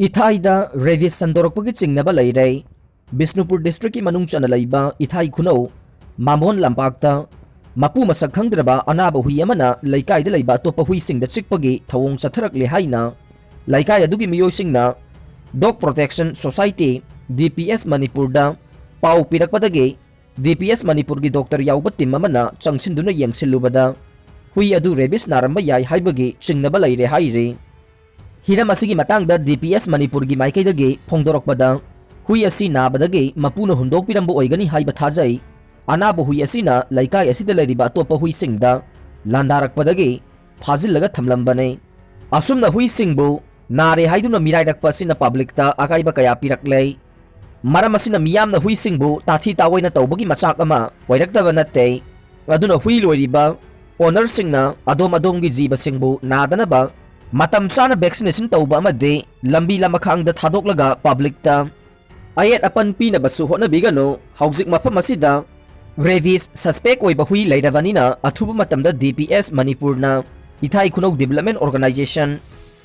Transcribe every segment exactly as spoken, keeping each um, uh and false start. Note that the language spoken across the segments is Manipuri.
ꯏꯊꯥꯏꯗ ꯔꯦꯕꯤꯁ ꯁꯟꯗꯣꯔꯛꯄꯒꯤ ꯆꯤꯡꯅꯕ ꯂꯩꯔꯦ꯫ ꯕꯤꯁꯅꯨꯄꯨꯔ ꯗꯤꯁꯇ꯭ꯔꯤꯛꯀꯤ ꯃꯅꯨꯡ ꯆꯟꯅ ꯂꯩꯕ ꯏꯊꯥꯏ ꯈꯨꯅꯧ ꯃꯥꯝꯕꯣꯟ ꯂꯝꯄꯥꯛꯇ ꯃꯄꯨ ꯃꯁꯛ ꯈꯪꯗ꯭ꯔꯕ ꯑꯅꯥꯕ ꯍꯨꯏ ꯑꯃꯅ ꯂꯩꯀꯥꯏꯗ ꯂꯩꯕ ꯑꯇꯣꯞꯄ ꯍꯨꯏꯁꯤꯡꯗ ꯆꯤꯛꯄꯒꯤ ꯊꯧꯑꯣꯡ ꯆꯠꯊꯔꯛꯂꯦ ꯍꯥꯏꯅ ꯂꯩꯀꯥꯏ ꯑꯗꯨꯒꯤ ꯃꯤꯑꯣꯏꯁꯤꯡꯅ Dog Protection Society, D P S ꯃꯅꯤꯄꯨꯔꯗ ꯄꯥꯎ ꯄꯤꯔꯛꯄꯗꯒꯤ D P S ꯃꯅꯤꯄꯨꯔꯒꯤ ꯗꯣꯛꯇꯔ ꯌꯥꯎꯕ ꯇꯤꯝ ꯑꯃꯅ ꯆꯪꯁꯤꯟꯗꯨꯅ ꯌꯦꯡꯁꯤꯜꯂꯨꯕꯗ ꯍꯨꯏ ꯑꯗꯨ ꯔꯦꯕꯤꯁ ꯅꯥꯔꯝꯕ ꯌꯥꯏ ꯍꯥꯏꯕꯒꯤ ꯆꯤꯡꯅꯕ ꯂꯩꯔꯦ ꯍꯥꯏꯔꯤ꯫ ꯍꯤꯔꯝ ꯑꯁꯤꯒꯤ ꯃꯇꯥꯡꯗ D P S ꯃꯅꯤꯄꯨꯔꯒꯤ ꯃꯥꯏꯀꯩꯗꯒꯤ ꯐꯣꯡꯗꯣꯔꯛꯄꯗ, ꯍꯨꯏ ꯑꯁꯤ ꯅꯥꯕꯗꯒꯤ ꯃꯄꯨꯅ ꯍꯨꯟꯗꯣꯛꯄꯤꯔꯝꯕ ꯑꯣꯏꯒꯅꯤ ꯍꯥꯏꯕ ꯊꯥꯖꯩ꯫ ꯑꯅꯥꯕ ꯍꯨꯏ ꯑꯁꯤꯅ ꯂꯩꯀꯥꯏ ꯑꯁꯤꯗ ꯂꯩꯔꯤꯕ ꯑꯇꯣꯞꯄ ꯍꯨꯏꯁꯤꯡꯗ ꯂꯥꯟꯗꯥꯔꯛꯄꯗꯒꯤ ꯐꯥꯖꯤꯜꯂꯒ ꯊꯝꯂꯝꯕꯅꯤ꯫ ꯑꯁꯨꯝꯅ ꯍꯨꯏꯁꯤꯡꯕꯨ ꯅꯥꯔꯦ ꯍꯥꯏꯗꯨꯅ ꯃꯤꯔꯥꯏꯔꯛꯄ ꯑꯁꯤꯅ ꯄꯕ꯭ꯂꯤꯛꯇ ꯑꯀꯥꯏꯕ ꯀꯌꯥ ꯄꯤꯔꯛꯂꯦ꯫ ꯃꯔꯝ ꯑꯁꯤꯅ ꯃꯤꯌꯥꯝꯅ ꯍꯨꯏꯁꯤꯡꯕꯨ ꯇꯥꯊꯤ ꯇꯥꯑꯣꯏꯅ ꯇꯧꯕꯒꯤ ꯃꯆꯥꯛ ꯑꯃ ꯑꯣꯏꯔꯛꯇꯕ ꯅꯠꯇꯦ꯫ ꯑꯗꯨꯅ ꯍꯨꯏ ꯂꯣꯏꯔꯤꯕ ownerꯁꯤꯡꯅ ꯑꯗꯣꯝ ꯑꯗꯣꯝꯒꯤ ꯖꯤꯕꯁꯤꯡꯕꯨ ꯅꯥꯗꯅꯕ ꯃꯇꯝ ꯆꯥꯅ vaccination ꯇꯧꯕ ꯑꯃꯗꯤ ꯂꯝꯕꯤ ꯂꯃꯈꯥꯡꯗ ꯊꯥꯗꯣꯛꯂꯒ ꯄꯕ꯭ꯂꯤꯛꯇ ꯑꯌꯦꯠ ꯑꯄꯟ ꯄꯤꯅꯕꯁꯨ ꯍꯣꯠꯅꯕꯤꯒꯅꯨ꯫ ꯍꯧꯖꯤꯛ ꯃꯐꯝ ꯑꯁꯤꯗ ꯔꯦꯕꯤꯁ suspect ꯑꯣꯏꯕ ꯍꯨꯏ ꯂꯩꯔꯕꯅꯤꯅ ꯑꯊꯨꯕ ꯃꯇꯝꯗ D P S ꯃꯅꯤꯄꯨꯔꯅ ꯏꯊꯥꯏ ꯈꯨꯅꯧ Development Organisation,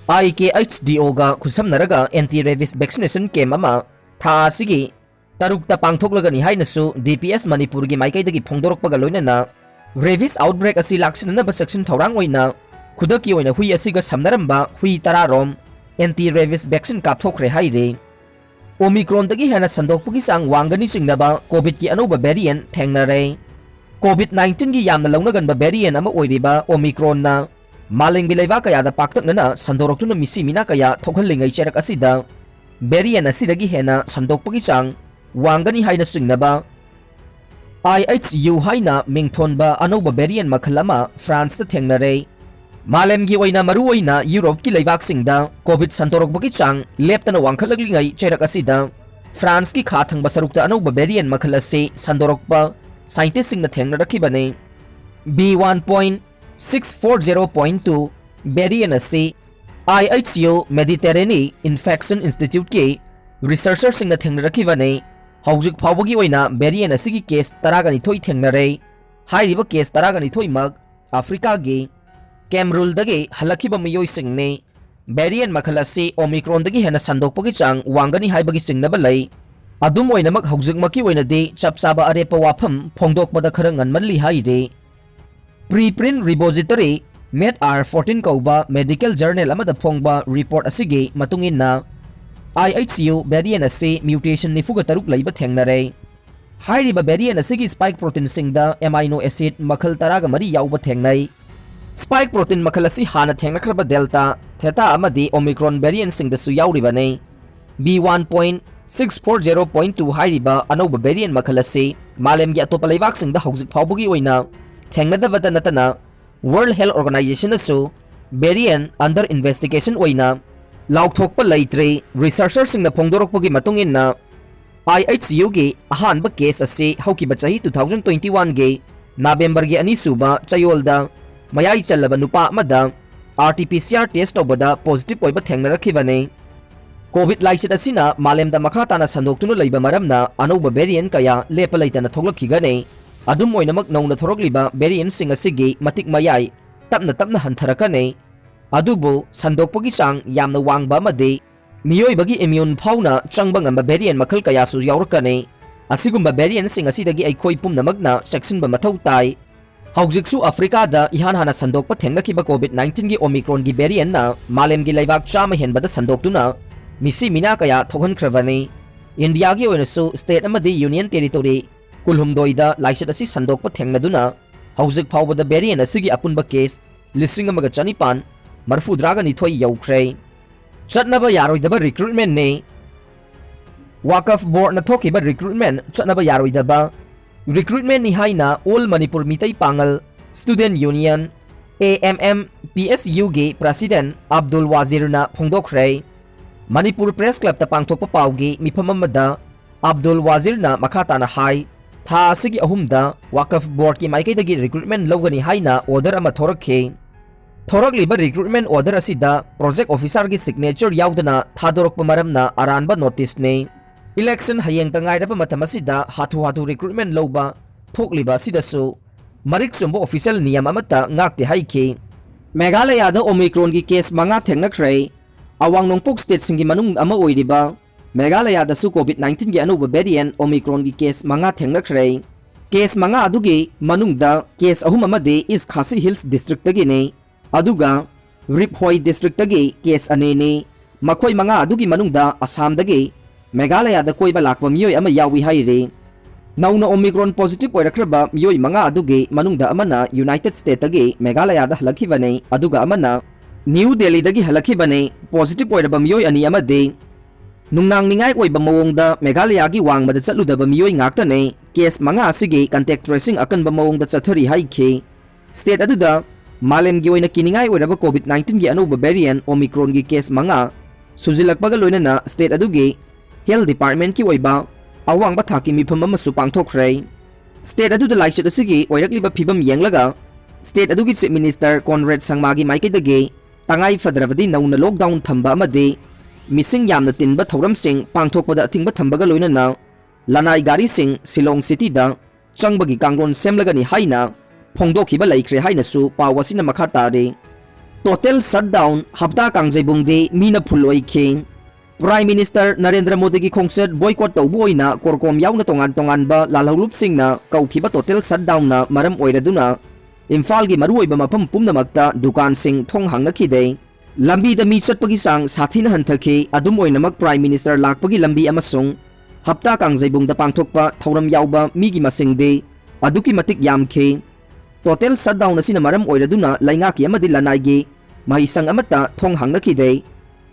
I K H D Oꯒ ꯈꯨꯠꯁꯝꯅꯔꯒ anti rabies vaccination camp ꯑꯃ ꯊꯥ ꯑꯁꯤꯒꯤ ꯇꯔꯨꯛꯇ ꯄꯥꯡꯊꯣꯛꯂꯒꯅꯤ ꯍꯥꯏꯅꯁꯨ D P S ꯃꯅꯤꯄꯨꯔꯒꯤ ꯃꯥꯏꯀꯩꯗꯒꯤ ꯐꯣꯡꯗꯣꯔꯛꯄꯒ ꯂꯣꯏꯅꯅ rabies outbreak ꯑꯁꯤ ꯂꯥꯛꯁꯤꯟꯅꯅꯕ ꯆꯦꯛꯁꯤꯟ ꯊꯧꯔꯥꯡ ꯑꯣꯏꯅ ꯈꯨꯗꯛꯀꯤ ꯑꯣꯏꯅ ꯍꯨꯏ ꯑꯁꯤꯒ ꯁꯝꯅꯔꯝꯕ ꯍꯨꯏ ꯇꯔꯥ ꯔꯣꯝ anti rabies vaccine ꯀꯥꯞꯊꯣꯛꯈ꯭ꯔꯦ ꯍꯥꯏꯔꯤ꯫ Omicronꯗꯒꯤ ꯍꯦꯟꯅ ꯁꯟꯗꯣꯛꯄꯒꯤ ꯆꯥꯡ ꯋꯥꯡꯒꯅꯤ ꯆꯤꯡꯅꯕ COVIDꯀꯤ ꯑꯅꯧꯕ variant ꯊꯦꯡꯅꯔꯦ꯫ COVID nineteenꯒꯤ ꯌꯥꯝꯅ ꯂꯧꯅꯒꯟꯕ variant ꯑꯃ ꯑꯣꯏꯔꯤꯕ Omicronꯅ ꯃꯥꯂꯦꯝꯒꯤ ꯂꯩꯕꯥꯛ ꯀꯌꯥꯗ ꯄꯥꯛꯇꯛꯅꯅ ꯁꯟꯗꯣꯔꯛꯇꯨꯅ ꯃꯤꯁꯤ ꯃꯤꯅꯥ ꯀꯌꯥ ꯊꯣꯛꯍꯜꯂꯤꯉꯩ ꯆꯩꯔꯛ ꯑꯁꯤꯗ variant ꯑꯁꯤꯗꯒꯤ ꯍꯦꯟꯅ ꯁꯟꯗꯣꯛꯄꯒꯤ ꯆꯥꯡ ꯋꯥꯡꯒꯅꯤ ꯍꯥꯏꯅ ꯆꯤꯡꯅꯕ I H U ꯍꯥꯏꯅ ꯃꯤꯡꯊꯣꯟꯕ ꯑꯅꯧꯕ variant ꯃꯈꯜ ꯑꯃ Franceꯇ ꯊꯦꯡꯅꯔꯦ꯫ ꯃꯥꯂꯦꯝꯒꯤ ꯑꯣꯏꯅ ꯃꯔꯨꯑꯣꯏꯅ ꯌꯨꯔꯣꯞꯀꯤ ꯂꯩꯕꯥꯛꯁꯤꯡꯗ COVID ꯁꯟꯗꯣꯔꯛꯄꯒꯤ ꯆꯥꯡ ꯂꯦꯞꯇꯅ ꯋꯥꯡꯈꯠꯂꯛꯂꯤꯉꯩ ꯆꯩꯔꯛ ꯑꯁꯤꯗ Franceꯀꯤ ꯈꯥ ꯊꯪꯕ ꯁꯔꯨꯛꯇ ꯑꯅꯧꯕ variant ꯃꯈꯜ ꯑꯁꯤ ꯁꯟꯗꯣꯔꯛꯄ scientistꯁꯤꯡꯅ ꯊꯦꯡꯅꯔꯛꯈꯤꯕꯅꯤ꯫ B one point six four zero point two variant ꯑꯁꯤ I H U Mediterranean Infection Instituteꯀꯤ researcherꯁꯤꯡꯅ ꯊꯦꯡꯅꯔꯛꯈꯤꯕꯅꯤ꯫ ꯍꯧꯖꯤꯛ ꯐꯥꯎꯕꯒꯤ ꯑꯣꯏꯅ variant ꯑꯁꯤꯒꯤ case ꯇꯔꯥꯒ ꯅꯤꯊꯣꯏ ꯊꯦꯡꯅꯔꯦ꯫ ꯍꯥꯏꯔꯤꯕ case ꯇꯔꯥꯒ ꯅꯤꯊꯣꯏꯃꯛ ꯑꯐ꯭ꯔꯤꯀꯥꯒꯤ ꯀꯦꯝꯔꯨꯜꯗꯒꯤ ꯍꯜꯂꯛꯈꯤꯕ ꯃꯤꯑꯣꯏꯁꯤꯡꯅꯤ꯫ variant ꯃꯈꯜ ꯑꯁꯤ Omicronꯗꯒꯤ ꯍꯦꯟꯅ ꯁꯟꯗꯣꯛꯄꯒꯤ ꯆꯥꯡ ꯋꯥꯡꯒꯅꯤ ꯍꯥꯏꯕꯒꯤ ꯆꯤꯡꯅꯕ ꯂꯩ꯫ ꯑꯗꯨꯝ ꯑꯣꯏꯅꯃꯛ, ꯍꯧꯖꯤꯛꯃꯛꯀꯤ ꯑꯣꯏꯅꯗꯤ ꯆꯞ ꯆꯥꯕ ꯑꯔꯦꯞꯄ ꯋꯥꯐꯝ ꯐꯣꯡꯗꯣꯛꯄꯗ ꯈꯔ ꯉꯟꯃꯜꯂꯤ ꯍꯥꯏꯔꯤ꯫ Preprint Repository, MedR fourteen ꯀꯧꯕ medical journal ꯑꯃꯗ ꯐꯣꯡꯕ report ꯑꯁꯤꯒꯤ ꯃꯇꯨꯡ ꯏꯟꯅ, I H U variant ꯑꯁꯤ mutation ꯅꯤꯐꯨꯒ ꯇꯔꯨꯛ ꯂꯩꯕ ꯊꯦꯡꯅꯔꯦ꯫ ꯍꯥꯏꯔꯤꯕ variant ꯑꯁꯤꯒꯤ spike proteinꯁꯤꯡꯗ amino acid ꯃꯈꯜ ꯇꯔꯥꯒ ꯃꯔꯤ ꯌꯥꯎꯕ ꯊꯦꯡꯅꯩ꯫ Spike protein ꯃꯈꯜ ꯑꯁꯤ ꯍꯥꯟꯅ ꯊꯦꯡꯅꯈ꯭ꯔꯕ Delta, Theta ꯑꯃꯗꯤ Omicron variantꯁꯤꯡꯗꯁꯨ ꯌꯥꯎꯔꯤꯕꯅꯤ꯫ B one point six four zero point two ꯍꯥꯏꯔꯤꯕ ꯑꯅꯧꯕ variant ꯃꯈꯜ ꯑꯁꯤ ꯃꯥꯂꯦꯝꯒꯤ ꯑꯇꯣꯞꯄ ꯂꯩꯕꯥꯛꯁꯤꯡꯗ ꯍꯧꯖꯤꯛ ꯐꯥꯎꯕꯒꯤ ꯑꯣꯏꯅ ꯊꯦꯡꯅꯗꯕꯇ ꯅꯠꯇꯅ, World Health Organizationꯅꯁꯨ variant under investigation ꯑꯣꯏꯅ ꯂꯥꯎꯊꯣꯛꯄ ꯂꯩꯇ꯭ꯔꯤ꯫ Researcherꯁꯤꯡꯅ ꯐꯣꯡꯗꯣꯔꯛꯄꯒꯤ ꯃꯇꯨꯡ ꯏꯟꯅ, I H Uꯒꯤ ꯑꯍꯥꯟꯕ case ꯑꯁꯤ ꯍꯧꯈꯤꯕ ꯆꯍꯤ two thousand twenty oneꯒꯤ Novemberꯒꯤ ꯑꯅꯤꯁꯨꯕ ꯆꯌꯣꯜꯗ ꯃꯌꯥꯏ ꯆꯜꯂꯕ ꯅꯨꯄꯥ ꯑꯃꯗ R T P C R test ꯇꯧꯕꯗ positive ꯑꯣꯏꯕ ꯊꯦꯡꯅꯔꯛꯈꯤꯕꯅꯤ꯫ COVID ꯂꯥꯏꯆꯠ ꯑꯁꯤꯅ ꯃꯥꯂꯦꯝꯗ ꯃꯈꯥ ꯇꯥꯅ ꯁꯟꯗꯣꯛꯇꯨꯅ ꯂꯩꯕ ꯃꯔꯝꯅ ꯑꯅꯧꯕ variant ꯀꯌꯥ ꯂꯦꯞꯄ ꯂꯩꯇꯅ ꯊꯣꯛꯂꯛꯈꯤꯒꯅꯤ꯫ ꯑꯗꯨꯝ ꯑꯣꯏꯅꯃꯛ, ꯅꯧꯅ ꯊꯣꯔꯛꯂꯤꯕ variantꯁꯤꯡ ꯑꯁꯤꯒꯤ ꯃꯇꯤꯛ ꯃꯌꯥꯏ ꯇꯞꯅ ꯇꯞꯅ ꯍꯟꯊꯔꯛꯀꯅꯤ꯫ ꯑꯗꯨꯕꯨ ꯁꯟꯗꯣꯛꯄꯒꯤ ꯆꯥꯡ ꯌꯥꯝꯅ ꯋꯥꯡꯕ ꯑꯃꯗꯤ ꯃꯤꯑꯣꯏꯕꯒꯤ immune ꯐꯥꯎꯅ ꯆꯪꯕ ꯉꯝꯕ variant ꯃꯈꯜ ꯀꯌꯥꯁꯨ ꯌꯥꯎꯔꯛꯀꯅꯤ꯫ ꯑꯁꯤꯒꯨꯝꯕ variantꯁꯤꯡ ꯑꯁꯤꯗꯒꯤ ꯑꯩꯈꯣꯏ ꯄꯨꯝꯅꯃꯛꯅ ꯆꯦꯛꯁꯤꯟꯕ ꯃꯊꯧ ꯇꯥꯏ꯫ ꯍꯧꯖꯤꯛꯁꯨ ꯑꯐ꯭ꯔꯤꯀꯥꯗ ꯏꯍꯥꯟ ꯍꯥꯟꯅ ꯁꯟꯗꯣꯛꯄ ꯊꯦꯡꯅꯈꯤꯕ COVID nineteenꯒꯤ Omicronꯒꯤ variantꯅ ꯃꯥꯂꯦꯝꯒꯤ ꯂꯩꯕꯥꯛ ꯆꯥꯝꯃ ꯍꯦꯟꯕꯗ ꯁꯟꯗꯣꯛꯇꯨꯅ ꯃꯤꯁꯤ ꯃꯤꯅꯥ ꯀꯌꯥ ꯊꯣꯛꯍꯟꯈ꯭ꯔꯕꯅꯤ꯫ ꯏꯟꯗꯤꯌꯥꯒꯤ ꯑꯣꯏꯅꯁꯨ state ꯑꯃꯗꯤ union territory ꯀꯨꯟꯍꯨꯝꯗꯣꯏꯗ ꯂꯥꯏꯆꯠ ꯑꯁꯤ ꯁꯟꯗꯣꯛꯄ ꯊꯦꯡꯅꯗꯨꯅ ꯍꯧꯖꯤꯛ ꯐꯥꯎꯕꯗ variant ꯑꯁꯤꯒꯤ ꯑꯄꯨꯟꯕ case ꯂꯤꯁꯤꯡ ꯑꯃꯒ ꯆꯅꯤꯄꯥꯟ ꯃꯔꯤꯐꯨꯇꯔꯥꯒ ꯅꯤꯊꯣꯏ ꯌꯧꯈ꯭ꯔꯦ꯫ ꯆꯠꯅꯕ ꯌꯥꯔꯣꯏꯗꯕ recruitmentꯅꯤ꯫ Waqf Boardꯅ ꯊꯣꯛꯈꯤꯕ recruitment ꯆꯠꯅꯕ ꯌꯥꯔꯣꯏꯗꯕ recruitmentꯅꯤ ꯍꯥꯏꯅ All Manipur Meitei Pangal Student Union, A M M P S Uꯒꯤ President Abdul Wazirꯅ ꯐꯣꯡꯗꯣꯛꯈ꯭ꯔꯦ꯫ Manipur Press Clubꯇ ꯄꯥꯡꯊꯣꯛꯄ ꯄꯥꯎꯒꯤ ꯃꯤꯐꯝ ꯑꯃꯗ Abdul Wazirꯅ ꯃꯈꯥ ꯇꯥꯅ ꯍꯥꯏ, ꯊꯥ ꯑꯁꯤꯒꯤ ꯑꯍꯨꯝꯗ Waqf Boardꯀꯤ ꯃꯥꯏꯀꯩꯗꯒꯤ recruitment ꯂꯧꯒꯅꯤ ꯍꯥꯏꯅ order ꯑꯃ ꯊꯣꯔꯛꯈꯤ꯫ ꯊꯣꯔꯛꯂꯤꯕ recruitment order ꯑꯁꯤꯗ project officerꯒꯤ signature ꯌꯥꯎꯗꯅ ꯊꯥꯗꯣꯔꯛꯄ ꯃꯔꯝꯅ ꯑꯔꯥꯟꯕ noticeꯅꯤ꯫ Election ꯍꯌꯦꯡꯇ ꯉꯥꯏꯔꯕ ꯃꯇꯝ ꯑꯁꯤꯗ ꯍꯥꯊꯨ ꯍꯥꯊꯨ recruitment ꯂꯧꯕ ꯊꯣꯛꯂꯤꯕ ꯑꯁꯤꯗꯁꯨ ꯃꯔꯤꯛ ꯆꯨꯝꯕ official ꯅꯤꯌꯝ ꯑꯃꯠꯇ ꯉꯥꯛꯇꯦ ꯍꯥꯏꯈꯤ꯫ ꯃꯦꯘꯥꯂꯌꯥꯗ Omicronꯒꯤ case ꯃꯉꯥ ꯊꯦꯡꯅꯈ꯭ꯔꯦ꯫ ꯑꯋꯥꯡ ꯅꯣꯡꯄꯣꯛ stateꯁꯤꯡꯒꯤ ꯃꯅꯨꯡ ꯑꯃ ꯑꯣꯏꯔꯤꯕ ꯃꯦꯘꯥꯂꯌꯥꯗꯁꯨ COVID nineteenꯒꯤ ꯑꯅꯧꯕ variant Omicronꯒꯤ case ꯃꯉꯥ ꯊꯦꯡꯅꯈ꯭ꯔꯦ꯫ Case ꯃꯉꯥ ꯑꯗꯨꯒꯤ ꯃꯅꯨꯡꯗ case ꯑꯍꯨꯝ ꯑꯃꯗꯤ East Khasi Hills districtꯇꯒꯤꯅꯤ꯫ ꯑꯗꯨꯒ Ri Bhoi districtꯇꯒꯤ case ꯑꯅꯤꯅꯤ꯫ ꯃꯈꯣꯏ ꯃꯉꯥ ꯑꯗꯨꯒꯤ ꯃꯅꯨꯡꯗ ꯑꯁꯥꯝꯗꯒꯤ ꯃꯦꯘꯥꯂꯌꯥꯗ ꯀꯣꯏꯕ ꯂꯥꯛꯄ ꯃꯤꯑꯣꯏ ꯑꯃ ꯌꯥꯎꯏ ꯍꯥꯏꯔꯤ꯫ ꯅꯧꯅ Omicron positive ꯑꯣꯏꯔꯛꯈ꯭ꯔꯕ ꯃꯤꯑꯣꯏ ꯃꯉꯥ ꯑꯗꯨꯒꯤ ꯃꯅꯨꯡꯗ ꯑꯃꯅ United Stateꯇꯒꯤ ꯃꯦꯘꯥꯂꯌꯥꯗ ꯍꯜꯂꯛꯈꯤꯕꯅꯤ, ꯑꯗꯨꯒ ꯑꯃꯅ New Delhiꯗꯒꯤ ꯍꯜꯂꯛꯈꯤꯕꯅꯤ꯫ Positive ꯑꯣꯏꯔꯕ ꯃꯤꯑꯣꯏ ꯑꯅꯤ ꯑꯃꯗꯤ ꯅꯨꯡꯅꯥꯡꯅꯤꯡꯉꯥꯏ ꯑꯣꯏꯕ ꯃꯑꯣꯡꯗ ꯃꯦꯘꯥꯂꯌꯥꯒꯤ ꯋꯥꯡꯃꯗ ꯆꯠꯂꯨꯗꯕ ꯃꯤꯑꯣꯏ ꯉꯥꯛꯇꯅꯤ꯫ Case ꯃꯉꯥ ꯑꯁꯤꯒꯤ contact tracing ꯑꯀꯟꯕ ꯃꯑꯣꯡꯗ ꯆꯠꯊꯔꯤ ꯍꯥꯏꯈꯤ꯫ State ꯑꯗꯨꯗ ꯃꯥꯂꯦꯝꯒꯤ ꯑꯣꯏꯅ ꯀꯤꯅꯤꯡꯉꯥꯏ ꯑꯣꯏꯔꯕ COVID nineteenꯒꯤ ꯑꯅꯧꯕ variant Omicronꯒꯤ case ꯃꯉꯥ ꯁꯨꯖꯤꯜꯂꯛꯄꯒ ꯂꯣꯏꯅꯅ state ꯑꯗꯨꯒꯤ health departmentꯀꯤ ꯑꯣꯏꯕ ꯑꯋꯥꯡꯕ ꯊꯥꯛꯀꯤ ꯃꯤꯐꯝ ꯑꯃꯁꯨ ꯄꯥꯡꯊꯣꯛꯈ꯭ꯔꯦ꯫ State ꯑꯗꯨꯗ ꯂꯥꯏꯆꯠ ꯑꯁꯤꯒꯤ ꯑꯣꯏꯔꯛꯂꯤꯕ ꯐꯤꯕꯝ ꯌꯦꯡꯂꯒ state ꯑꯗꯨꯒꯤ Chief Minister Conrad Sangmaꯒꯤ ꯃꯥꯏꯀꯩꯗꯒꯤ ꯇꯉꯥꯏ ꯐꯗ꯭ꯔꯕꯗꯤ ꯅꯧꯅ lockdown ꯊꯝꯕ ꯑꯃꯗꯤ ꯃꯤꯁꯤꯡ ꯌꯥꯝꯅ ꯇꯤꯟꯕ ꯊꯧꯔꯝꯁꯤꯡ ꯄꯥꯡꯊꯣꯛꯄꯗ ꯑꯊꯤꯡꯕ ꯊꯝꯕꯒ ꯂꯣꯏꯅꯅ ꯂꯅꯥꯏ ꯒꯥꯔꯤꯁꯤꯡ Shillong cityꯗ ꯆꯪꯕꯒꯤ ꯀꯥꯡꯂꯣꯟ ꯁꯦꯝꯂꯒꯅꯤ ꯍꯥꯏꯅ ꯐꯣꯡꯗꯣꯛꯈꯤꯕ ꯂꯩꯈ꯭ꯔꯦ ꯍꯥꯏꯅꯁꯨ ꯄꯥꯎ ꯑꯁꯤꯅ ꯃꯈꯥ ꯇꯥꯔꯤ꯫ Total shutdown ꯍꯞꯇꯥ ꯀꯥꯡꯖꯩꯕꯨꯡꯗꯤ ꯃꯤꯅ full ꯑꯣꯏꯈꯤ꯫ Prime Minister ꯅꯔꯦꯟꯗ꯭ꯔ ꯃꯣꯗꯤꯒꯤ ꯈꯣꯡꯆꯠ boycott ꯇꯧꯕ ꯑꯣꯏꯅ ꯀꯣꯔꯀꯣꯝ ꯌꯥꯎꯅ ꯇꯣꯉꯥꯟ ꯇꯣꯉꯥꯟꯕ ꯂꯥꯜꯍꯧꯂꯨꯞꯁꯤꯡꯅ ꯀꯧꯈꯤꯕ total shutdownꯅ ꯃꯔꯝ ꯑꯣꯏꯔꯗꯨꯅ ꯏꯝꯐꯥꯜꯒꯤ ꯃꯔꯨꯑꯣꯏꯕ ꯃꯐꯝ ꯄꯨꯝꯅꯃꯛꯇ ꯗꯨꯀꯥꯟꯁꯤꯡ ꯊꯣꯡ ꯍꯥꯡꯅꯈꯤꯗꯦ꯫ ꯂꯝꯕꯤꯗ ꯃꯤ ꯆꯠꯄꯒꯤ ꯆꯥꯡ ꯁꯥꯊꯤꯅ ꯍꯟꯊꯈꯤ꯫ ꯑꯗꯨꯝ ꯑꯣꯏꯅꯃꯛ Prime Minister ꯂꯥꯛꯄꯒꯤ ꯂꯝꯕꯤ ꯑꯃꯁꯨꯡ ꯍꯞꯇꯥ ꯀꯥꯡꯖꯩꯕꯨꯡꯗ ꯄꯥꯡꯊꯣꯛꯄ ꯊꯧꯔꯝ ꯌꯥꯎꯕ ꯃꯤꯒꯤ ꯃꯁꯤꯡꯗꯤ ꯑꯗꯨꯛꯀꯤ ꯃꯇꯤꯛ ꯌꯥꯝꯈꯤ꯫ Total shutdown ꯑꯁꯤꯅ ꯃꯔꯝ ꯑꯣꯏꯔꯗꯨꯅ ꯂꯩꯉꯥꯛꯀꯤ ꯑꯃꯗꯤ ꯂꯅꯥꯏꯒꯤ ꯃꯍꯩꯁꯪ ꯑꯃꯠꯇ ꯊꯣꯡ ꯍꯥꯡꯅꯈꯤꯗꯦ꯫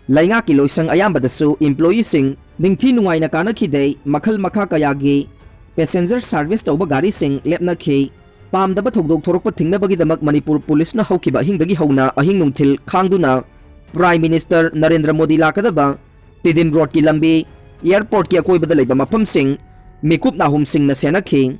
ꯂꯩꯉꯥꯛꯀꯤ ꯂꯣꯏꯁꯪ ꯑꯌꯥꯝꯕꯗꯁꯨ employeeꯁꯤꯡ ꯅꯤꯡꯊꯤ ꯅꯨꯡꯉꯥꯏꯅ ꯀꯥꯅꯈꯤꯗꯦ꯫ ꯃꯈꯜ ꯃꯈꯥ ꯀꯌꯥꯒꯤ passenger service ꯇꯧꯕ ꯒꯥꯔꯤꯁꯤꯡ ꯂꯦꯞꯅꯈꯤ꯫ ꯄꯥꯝꯗꯕ ꯊꯧꯗꯣꯛ ꯊꯣꯔꯛꯄ ꯊꯤꯡꯅꯕꯒꯤꯗꯃꯛ ꯃꯅꯤꯄꯨꯔ ꯄꯨꯂꯤꯁꯅ ꯍꯧꯈꯤꯕ ꯑꯍꯤꯡꯗꯒꯤ ꯍꯧꯅ ꯑꯍꯤꯡ ꯅꯨꯡꯊꯤꯜ ꯈꯥꯡꯗꯨꯅ Prime Minister ꯅꯔꯦꯟꯗ꯭ꯔ ꯃꯣꯗꯤ ꯂꯥꯛꯀꯗꯕ ꯇꯤꯗꯤꯝ ꯔꯣꯗꯀꯤ ꯂꯝꯕꯤ, airportꯀꯤ ꯑꯀꯣꯏꯕꯗ ꯂꯩꯕ ꯃꯐꯝꯁꯤꯡ ꯃꯤꯀꯨꯞ ꯅꯥꯍꯨꯝꯁꯤꯡꯅ ꯁꯦꯟꯅꯈꯤ꯫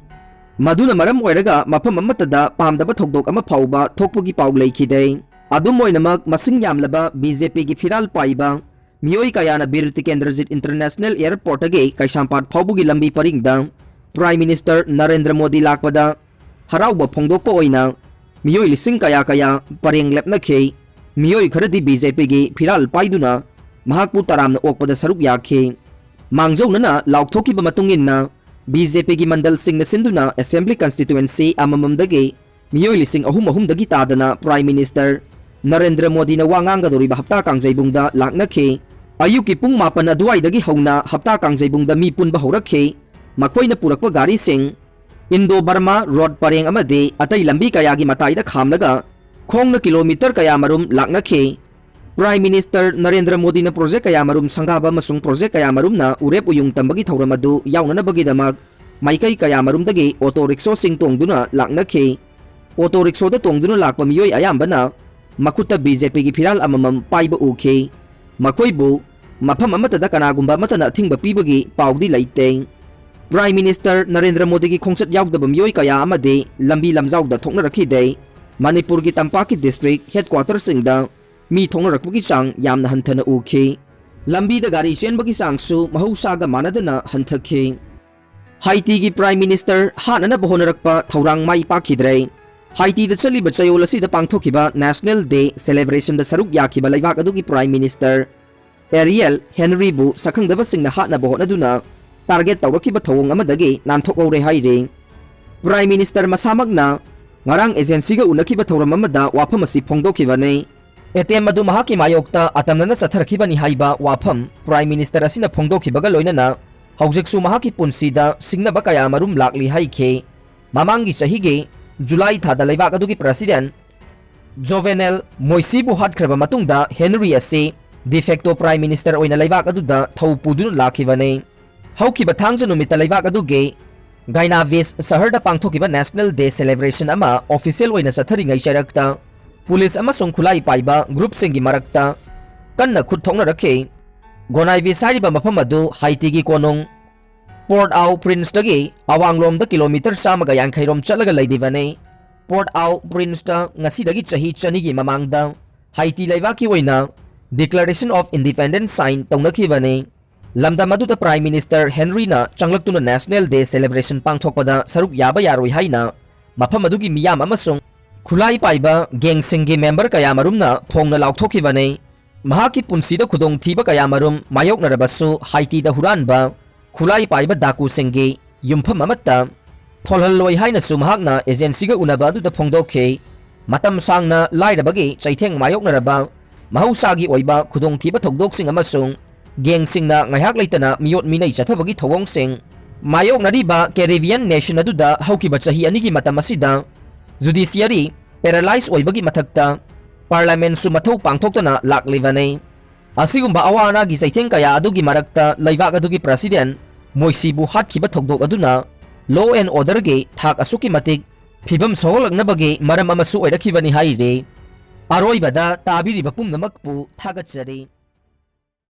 ꯃꯗꯨꯅ ꯃꯔꯝ ꯑꯣꯏꯔꯒ ꯃꯐꯝ ꯑꯃꯠꯇꯗ ꯄꯥꯝꯗꯕ ꯊꯧꯗꯣꯛ ꯑꯃ ꯐꯥꯎꯕ ꯊꯣꯛꯄꯒꯤ ꯄꯥꯎ ꯂꯩꯈꯤꯗꯦ꯫ ꯑꯗꯨꯝ ꯑꯣꯏꯅꯃꯛ, ꯃꯁꯤꯡ ꯌꯥꯝꯂꯕ BJPꯒꯤ ꯐꯤꯔꯥꯜ ꯄꯥꯏꯕ ꯃꯤꯑꯣꯏ ꯀꯌꯥꯅ ꯕꯤꯔ ꯇꯤꯀꯦꯟꯗ꯭ꯔꯖꯤꯠ International Airportꯇꯒꯤ ꯀꯩꯁꯥꯝꯄꯥꯠ ꯐꯥꯎꯕꯒꯤ ꯂꯝꯕꯤ ꯄꯔꯤꯡꯗ Prime Minister ꯅꯔꯦꯟꯗ꯭ꯔ ꯃꯣꯗꯤ ꯂꯥꯛꯄꯗ ꯍꯔꯥꯎꯕ ꯐꯣꯡꯗꯣꯛꯄ ꯑꯣꯏꯅ ꯃꯤꯑꯣꯏ ꯂꯤꯁꯤꯡ ꯀꯌꯥ ꯀꯌꯥ ꯄꯔꯦꯡ ꯂꯦꯞꯅꯈꯤ꯫ ꯃꯤꯑꯣꯏ ꯈꯔꯗꯤ ꯕꯤ ꯖꯦ ꯄꯤꯒꯤ ꯐꯤꯔꯥꯜ ꯄꯥꯏꯗꯨꯅ ꯃꯍꯥꯛꯄꯨ ꯇꯔꯥꯝꯅ ꯑꯣꯛꯄꯗ ꯁꯔꯨꯛ ꯌꯥꯈꯤ꯫ ꯃꯥꯡꯖꯧꯅꯅ ꯂꯥꯎꯊꯣꯛꯈꯤꯕ ꯃꯇꯨꯡ ꯏꯟꯅ, ꯕꯤ ꯖꯦ ꯄꯤꯒꯤ ꯃꯟꯗꯜꯁꯤꯡꯅ ꯁꯤꯟꯗꯨꯅ ꯑꯦꯁꯦꯝꯕ꯭ꯂꯤ ꯀꯟꯁꯇꯤꯇ꯭ꯋꯦꯟꯁꯤ ꯑꯃꯃꯝꯗꯒꯤ ꯃꯤꯑꯣꯏ ꯂꯤꯁꯤꯡ ꯑꯍꯨꯝ ꯑꯍꯨꯝꯗꯒꯤ ꯇꯥꯗꯅ ꯄ꯭ꯔꯥꯏꯝ ꯃꯤꯅꯤꯁꯇꯔ ꯅꯔꯦꯟꯗ꯭ꯔ ꯃꯣꯗꯤꯅ ꯋꯥ ꯉꯥꯡꯒꯗꯧꯔꯤꯕ ꯍꯞꯇꯥ ꯀꯥꯡꯖꯩꯕꯨꯡꯗ ꯂꯥꯛꯅꯈꯤ꯫ ꯑꯌꯨꯛꯀꯤ ꯄꯨꯡ ꯃꯥꯄꯟ ꯑꯗꯨꯋꯥꯏꯗꯒꯤ ꯍꯧꯅ ꯍꯞꯇꯥ ꯀꯥꯡꯖꯩꯕꯨꯡꯗ ꯃꯤ ꯄꯨꯟꯕ ꯍꯧꯔꯛꯈꯤ꯫ ꯃꯈꯣꯏꯅ ꯄꯨꯔꯛꯄ ꯒꯥꯔꯤꯁꯤꯡ ꯏꯟꯗꯣ ꯕꯔꯃꯥ ꯔꯣꯗ ꯄꯔꯦꯡ ꯑꯃꯗꯤ ꯑꯇꯩ ꯂꯝꯕꯤ ꯀꯌꯥꯒꯤ ꯃꯇꯥꯏꯗ ꯈꯥꯝꯂꯒ ꯈꯣꯡꯅ ꯀꯤꯂꯣꯃꯤꯇꯔ ꯀꯌꯥꯃꯔꯨꯝ ꯂꯥꯛꯅꯈꯤ꯫ ꯄ꯭ꯔꯥꯏꯝ ꯃꯤꯅꯤꯁꯇꯔ ꯅꯔꯦꯟꯗ꯭ꯔ ꯃꯣꯗꯤꯅ ꯄ꯭ꯔꯣꯖꯦꯛ ꯀꯌꯥꯃꯔꯨꯝ ꯁꯪꯒꯥꯕ ꯑꯃꯁꯨꯡ ꯄ꯭ꯔꯣꯖꯦꯛ ꯀꯌꯥꯃꯔꯨꯝꯅ ꯎꯔꯦꯞ ꯎꯌꯨꯡ ꯇꯝꯕꯒꯤ ꯊꯧꯔꯝ ꯑꯗꯨ ꯌꯥꯎꯅꯅꯕꯒꯤꯗꯃꯛ ꯃꯥꯏꯀꯩ ꯀꯌꯥꯃꯔꯨꯝꯗꯒꯤ ꯑꯣꯇꯣ ꯔꯤꯛꯁꯣꯁꯤꯡ ꯇꯣꯡꯗꯨꯅ ꯂꯥꯛꯅꯈꯤ꯫ ꯑꯣꯇꯣ ꯔꯤꯛꯁꯣꯗ ꯇꯣꯡꯗꯨꯅ ꯂꯥꯛꯄ ꯃꯤꯑꯣꯏ ꯑꯌꯥꯝꯕꯅ ꯃꯈꯨꯠꯇ ꯕꯤ ꯖꯦ ꯄꯤꯒꯤ ꯐꯤꯔꯥꯜ ꯑꯃꯃꯝ ꯄꯥꯏꯕ ꯎꯈꯤ꯫ ꯃꯈꯣꯏꯕꯨ ꯃꯐꯝ ꯑꯃꯠꯇꯗ ꯀꯅꯥꯒꯨꯝꯕ ꯑꯃꯠꯇꯅ ꯑꯊꯤꯡꯕ ꯄꯤꯕꯒꯤ ꯄꯥꯎꯗꯤ ꯂꯩꯇꯦ꯫ ꯄ꯭ꯔꯥꯏꯝ ꯃꯤꯅꯤꯁꯇꯔ ꯅꯔꯦꯟꯗ꯭ꯔ ꯃꯣꯗꯤꯒꯤ ꯈꯣꯡꯆꯠ ꯌꯥꯎꯗꯕ ꯃꯤꯑꯣꯏ ꯀꯌꯥ ꯑꯃꯗꯤ ꯂꯝꯕꯤ ꯂꯝꯖꯥꯎꯗ ꯊꯣꯛꯅꯔꯛꯈꯤꯗꯦ꯫ ꯃꯅꯤꯄꯨꯔꯒꯤ ꯇꯝꯄꯥꯛꯀꯤ ꯗꯤꯁꯇ꯭ꯔꯤꯛ ꯍꯦꯗꯀ꯭ꯋꯥꯇꯔꯁꯤꯡꯗ ꯃꯤ ꯊꯣꯛꯅꯔꯛꯄꯒꯤ ꯆꯥꯡ ꯌꯥꯝꯅ ꯍꯟꯊꯅ ꯎꯈꯤ꯫ ꯂꯝꯕꯤꯗ ꯒꯥꯔꯤ ꯆꯦꯟꯕꯒꯤ ꯆꯥꯡꯁꯨ ꯃꯍꯧꯁꯥꯒ ꯃꯥꯟꯅꯗꯅ ꯍꯟꯊꯈꯤ꯫ ꯍꯥꯏꯇꯤꯒꯤ ꯄ꯭ꯔꯥꯏꯝ ꯃꯤꯅꯤꯁꯇꯔ ꯍꯥꯠꯅꯅꯕ ꯍꯣꯠꯅꯔꯛꯄ ꯊꯧꯔꯥꯡ ꯃꯥꯏ ꯄꯥꯛꯈꯤꯗ꯭ꯔꯦ꯫ ꯍꯥꯏꯇꯤꯗ ꯆꯠꯂꯤꯕ ꯆꯌꯣꯜ ꯑꯁꯤꯗ ꯄꯥꯡꯊꯣꯛꯈꯤꯕ ꯅꯦꯁꯅꯦꯜ ꯗꯦ ꯁꯦꯂꯦꯕ꯭ꯔꯦꯁꯟꯗ ꯁꯔꯨꯛ ꯌꯥꯈꯤꯕ ꯂꯩꯕꯥꯛ ꯑꯗꯨꯒꯤ ꯄ꯭ꯔꯥꯏꯝ ꯃꯤꯅꯤꯁꯇꯔ ꯑꯦꯔꯤꯌꯦꯜ ꯍꯦꯅꯔꯤꯕꯨ ꯁꯛꯈꯪꯗꯕꯁꯤꯡꯅ ꯍꯥꯠꯅꯕ ꯍꯣꯠꯅꯗꯨꯅ ꯇꯥꯔꯒꯦꯠ ꯇꯧꯔꯛꯈꯤꯕ ꯊꯧꯑꯣꯡ ꯑꯃꯗꯒꯤ ꯅꯥꯟꯊꯣꯛꯍꯧꯔꯦ ꯍꯥꯏꯔꯤ꯫ ꯄ꯭ꯔꯥꯏꯝ ꯃꯤꯅꯤꯁꯇꯔ ꯃꯁꯥꯃꯛꯅ ꯉꯔꯥꯡ ꯑꯦꯖꯦꯟꯁꯤꯒ ꯎꯅꯈꯤꯕ ꯊꯧꯔꯝ ꯑꯃꯗ ꯋꯥꯐꯝ ꯑꯁꯤ ꯐꯣꯡꯗꯣꯛꯈꯤꯕꯅꯤ꯫ ꯑꯦꯇꯦꯝ ꯑꯗꯨ ꯃꯍꯥꯛꯀꯤ ꯃꯥꯌꯣꯛꯇ ꯑꯇꯝꯅꯅ ꯆꯠꯊꯔꯛꯈꯤꯕꯅꯤ ꯍꯥꯏꯕ ꯋꯥꯐꯝ ꯄ꯭ꯔꯥꯏꯝ ꯃꯤꯅꯤꯁꯇꯔ ꯑꯁꯤꯅ ꯐꯣꯡꯗꯣꯛꯈꯤꯕꯒ ꯂꯣꯏꯅꯅ ꯍꯧꯖꯤꯛꯁꯨ ꯃꯍꯥꯛꯀꯤ ꯄꯨꯟꯁꯤꯗ ꯁꯤꯡꯅꯕ ꯀꯌꯥ ꯃꯔꯨꯝ ꯂꯥꯛꯂꯤ ꯍꯥꯏꯈꯤ꯫ ꯃꯃꯥꯡꯒꯤ ꯆꯍꯤꯒꯤ ꯖꯨꯂꯥꯏ ꯊꯥꯗ ꯂꯩꯕꯥꯛ ꯑꯗꯨꯒꯤ ꯄ꯭ꯔꯁꯤꯗꯦꯟ ꯖꯣꯚꯦꯅꯦꯜ ꯃꯣꯏꯁꯤꯕꯨ ꯍꯥꯠꯈ꯭ꯔꯕ ꯃꯇꯨꯡꯗ ꯍꯦꯅꯔꯤ ꯑꯁꯤ ꯗꯤꯐꯦꯛꯇꯣ ꯄ꯭ꯔꯥꯏꯝ ꯃꯤꯅꯤꯁꯇꯔ ꯑꯣꯏꯅ ꯂꯩꯕꯥꯛ ꯑꯗꯨꯗ ꯊꯧ ꯄꯨꯗꯨꯅ ꯂꯥꯛꯈꯤꯕꯅꯤ꯫ ꯍꯧꯈꯤꯕ ꯊꯥꯡꯖ ꯅꯨꯃꯤꯠꯇ ꯂꯩꯕꯥꯛ ꯑꯗꯨꯒꯤ ꯒꯥꯏꯅꯥꯚꯤꯁ ꯁꯍꯔꯗ ꯄꯥꯡꯊꯣꯛꯈꯤꯕ ꯅꯦꯁꯅꯦꯜ ꯗꯦ ꯁꯦꯂꯦꯕ꯭ꯔꯦꯁꯟ ꯑꯃ ꯑꯣꯐꯤꯁꯤꯌꯦꯜ ꯑꯣꯏꯅ ꯆꯠꯊꯔꯤꯉꯩ ꯆꯩꯔꯛꯇ ꯄꯨꯂꯤꯁ ꯑꯃꯁꯨꯡ ꯈꯨꯠꯂꯥꯏ ꯄꯥꯏꯕ ꯒ꯭ꯔꯨꯞꯁꯤꯡꯒꯤ ꯃꯔꯛꯇ ꯀꯟꯅ ꯈꯨꯠ ꯊꯣꯛꯅꯔꯛꯈꯤ꯫ ꯒꯣꯅꯥꯏꯚꯤꯁ ꯍꯥꯏꯔꯤꯕ ꯃꯐꯝ ꯑꯗꯨ ꯍꯥꯏꯇꯤꯒꯤ ꯀꯣꯅꯨꯡ ꯄꯣꯔꯠ ꯑꯥꯎ ꯄ꯭ꯔꯤꯟꯁꯇꯒꯤ ꯑꯋꯥꯡꯂꯣꯝꯗ ꯀꯤꯂꯣꯃꯤꯇꯔ ꯆꯥꯝꯃꯒ ꯌꯥꯡꯈꯩ ꯔꯣꯝ ꯆꯠꯂꯒ ꯂꯩꯔꯤꯕꯅꯤ꯫ ꯄꯣꯔꯠ ꯑꯥꯎ ꯄ꯭ꯔꯤꯟꯁꯇ ꯉꯁꯤꯗꯒꯤ ꯆꯍꯤ ꯆꯅꯤꯒꯤ ꯃꯃꯥꯡꯗ ꯍꯥꯏꯇꯤ ꯂꯩꯕꯥꯛꯀꯤ ꯑꯣꯏꯅ Declaration of Independence sign ꯇꯧꯅꯈꯤꯕꯅꯤ꯫ ꯂꯝꯗꯝ ꯑꯗꯨꯗ ꯄ꯭ꯔꯥꯏꯝ ꯃꯤꯅꯤꯁꯇꯔ ꯍꯦꯅꯔꯤꯅ ꯆꯪꯂꯛꯇꯨꯅ ꯅꯦꯁꯅꯦꯜ ꯗꯦ ꯁꯦꯂꯦꯕ꯭ꯔꯦꯁꯟ ꯄꯥꯡꯊꯣꯛꯄꯗ ꯁꯔꯨꯛ ꯌꯥꯕ ꯌꯥꯔꯣꯏ ꯍꯥꯏꯅ ꯃꯐꯝ ꯑꯗꯨꯒꯤ ꯃꯤꯌꯥꯝ ꯑꯃꯁꯨꯡ ꯈꯨꯠꯂꯥꯏ ꯄꯥꯏꯕ ꯒꯦꯡꯁꯤꯡꯒꯤ ꯃꯦꯝꯕꯔ ꯀꯌꯥꯃꯔꯨꯝꯅ ꯐꯣꯡꯅ ꯂꯥꯎꯊꯣꯛꯈꯤꯕꯅꯤ꯫ ꯃꯍꯥꯛꯀꯤ ꯄꯨꯟꯁꯤꯗ ꯈꯨꯗꯣꯡꯊꯤꯕ ꯀꯌꯥꯃꯔꯨꯝ ꯃꯥꯌꯣꯛꯅꯔꯕꯁꯨ ꯍꯥꯏꯇꯤꯗ ꯍꯨꯔꯥꯟꯕ ꯈꯨꯠꯂꯥꯏ ꯄꯥꯏꯕ ꯗꯥꯀꯨꯁꯤꯡꯒꯤ ꯌꯨꯝꯐꯝ ꯑꯃꯠꯇ ꯊꯣꯜꯍꯜꯂꯣꯏ ꯍꯥꯏꯅꯁꯨ ꯃꯍꯥꯛꯅ ꯑꯦꯖꯦꯟꯁꯤꯒ ꯎꯅꯕ ꯑꯗꯨꯗ ꯐꯣꯡꯗꯣꯛꯈꯤ꯫ ꯃꯇꯝ ꯁꯥꯡꯅ ꯂꯥꯏꯔꯕꯒꯤ ꯆꯩꯊꯦꯡ ꯃꯥꯌꯣꯛꯅꯔꯕ ꯃꯍꯧꯁꯥꯒꯤ ꯑꯣꯏꯕ ꯈꯨꯗꯣꯡꯊꯤꯕ ꯊꯧꯗꯣꯛꯁꯤꯡ ꯑꯃꯁꯨꯡ ꯒꯦꯡꯁꯤꯡꯅ ꯉꯥꯏꯍꯥꯛ ꯂꯩꯇꯅ ꯃꯤꯑꯣꯠ ꯃꯤꯅꯩ ꯆꯠꯊꯕꯒꯤ ꯊꯧꯑꯣꯡꯁꯤꯡ ꯃꯥꯌꯣꯛꯅꯔꯤꯕ ꯀꯦꯔꯤꯕꯤꯌꯟ ꯅꯦꯁꯟ ꯑꯗꯨꯗ ꯍꯧꯈꯤꯕ ꯆꯍꯤ ꯑꯅꯤꯒꯤ ꯃꯇꯝ ꯑꯁꯤꯗ ꯖꯨꯗꯤꯁꯤꯌꯔꯤ ꯄꯦꯔꯥꯂꯥꯏꯖ ꯑꯣꯏꯕꯒꯤ ꯃꯊꯛꯇ ꯄꯥꯔꯂꯥꯃꯦꯟꯁꯨ ꯃꯊꯧ ꯄꯥꯡꯊꯣꯛꯇꯅ ꯂꯥꯛꯂꯤꯕꯅꯤ꯫ ꯑꯁꯤꯒꯨꯝꯕ ꯑꯋꯥ ꯑꯅꯥꯒꯤ ꯆꯩꯊꯦꯡ ꯀꯌꯥ ꯑꯗꯨꯒꯤ ꯃꯔꯛꯇ ꯂꯩꯕꯥꯛ ꯑꯗꯨꯒꯤ ꯄ꯭ꯔꯁꯤꯗꯦꯟ ꯃꯣꯏꯁꯤꯕꯨ ꯍꯥꯠꯈꯤꯕ ꯊꯧꯗꯣꯛ ꯑꯗꯨꯅ law and orderꯒꯤ ꯊꯥꯛ ꯑꯁꯨꯛꯀꯤ ꯃꯇꯤꯛ ꯐꯤꯕꯝ ꯁꯣꯛꯍꯜꯂꯛꯅꯕꯒꯤ ꯃꯔꯝ ꯑꯃꯁꯨ ꯑꯣꯏꯔꯛꯈꯤꯕꯅꯤ ꯍꯥꯏꯔꯤ꯫ ꯑꯔꯣꯏꯕꯗ ꯇꯥꯕꯤꯔꯤꯕ ꯄꯨꯝꯅꯃꯛꯄꯨ ꯊꯥꯒꯠꯆꯔꯤ꯫